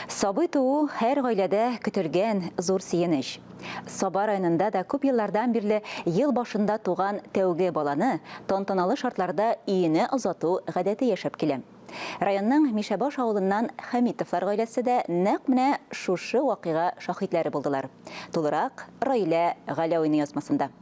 Сабый туу һәр гаиләдә көтелгән зур сөенеч. Саба районында да күп еллардан бирле ел башында туган тәүге баланы тантаналы шартларда өенә озату гадәте яшәп килә. Районның Мишәбаш авылыннан Хәмитовлар гаиләсе дә нәкъ менә шушы вакыйга шаһитләре булдылар. Тулырак Раилә Галәвина язмасында.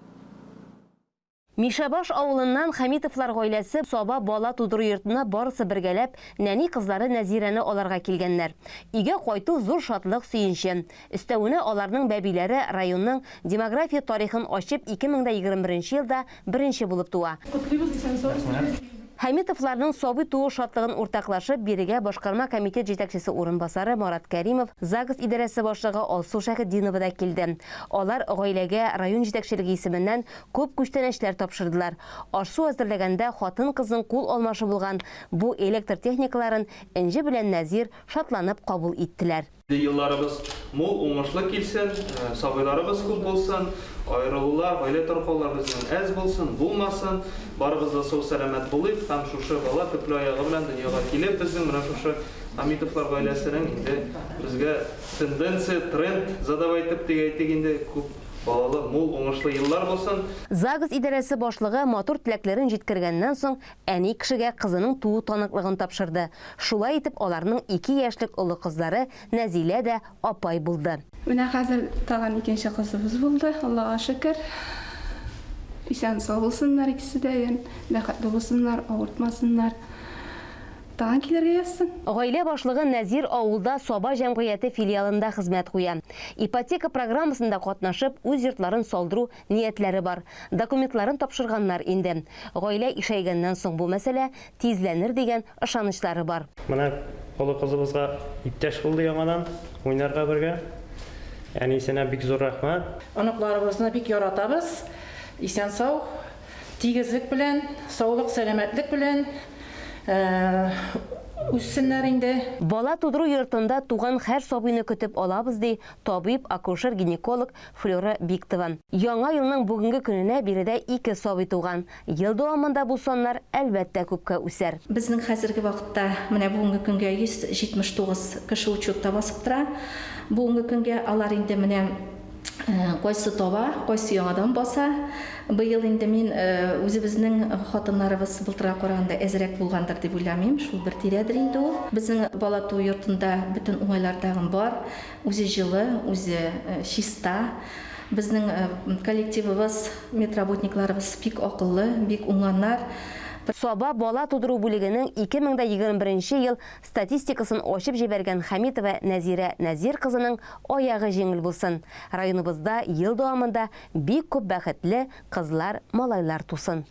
Мишәбаш авылыннан Хәмитовлар гаиләсе Саба бала тудыру йортына барысы бергәләп нәни кызлары Нәзирәне алырга килгәннәр. Өйгә кайту зур шатлык, сөенче. Өстәвенә аларның бәбиләре районның демография тарихын ачып 2021 елда беренче булып туа. Котлыйбыз, исән-сау үстерегез. Хәмитовларның сабый туу шатлыгын уртаклашып, бирегә башкарма комитет җитәкчесе урынбасары Марат Кәримов, загс идарәсе башлыгы Алсу Шәһетдинова да килде. Алар гаиләгә район җитәкчелеге исеменнән күп күчтәнәчләр тапшырдылар. Аш-су әзерләгәндә хатын-кызның кул алмашы булган бу электр техникаларын Энҗе белән Нәзир шатланып кабул иттеләр. Елларыбыз мул, уңышлы килсен, сабыйларыбыз күп булсын, аерылулар, гаилә таркаулар безнең әз булсын, булмасын, барыбыз да сау-сәламәт булыйк һәм шушы бала төпле аягы белән дөньяга килеп, безнең менә шушы Хәмитовлар гаиләсенең инде безгә тенденция, тренд задавать итеп дип әйтик инде, күп балалы, мул, уңышлы еллар булсын. Загс идарәсе башлыгы матур теләкләрен җиткергәннән соң, Әни кешегә кызының туу таныклыгын тапшырды. Шулай итеп, аларның ике яшьлек олы кызлары Нәзилә дә апай булды. Менә хәзер тагын икенче кызыбыз булды, Аллага шөкер. Исән-сау булсыннар икесе дә, бәхетле булсыннар, авыртмасыннар. Тагын килергә язсын. Гаилә башлыгы Нәзир авылда Саба җәмгыяте филиалында хезмәт куя. Ипотека программасында катнашып, үз йортларын салдыру Ниятләре бар. Документларын тапшырганнар инде. Гаилә ишәйгәннән соң бу мәсьәлә тизләнер дигән ышанычлары бар. Менә олы кызыбызга иптәш булды яңадан, уйнарга бергә. Әнисенә бик зур рәхмәт. Оныкларыбызны бик яратабыз. Исән-сау, тигезлек белән, саулык-сәламәтлек белән үссеннәр инде. Бала тудыру йортында туган һәр сабыйны көтеп алабыз, ди табиб, акушер-гинеколог Флюра Биктова. Яңа елның бүгенге көненә биредә ике сабый туган. Ел дәвамында бу саннар, әлбәттә, күпкә үсәр. Безнең хәзерге вакытта, менә бүгенге көнгә 179 кеше учетта басып тора. Бүгенге көнгә алар инде менә кайсы таба, кайсы яңадан баса. Быел инде мин үзебезнең хатыннарыбыз былтырга караганда әзрәк булгандыр дип уйламыйм, шул бер тирәдер инде ул. Безнең бала туу йортында бөтен уңайлар тагын бар. Үзе җылы, үзе чиста. Безнең коллективыбыз, медработникларыбыз бик акыллы, бик уңганнар. Саба бала тудыру бүлегенең 2021 ел статистикасын ачып җибәргән Хәмитова Нәзирә Нәзир кызының аягы җиңел булсын. Районыбызда ел дәвамында бик күп бәхетле кызлар, малайлар тусын.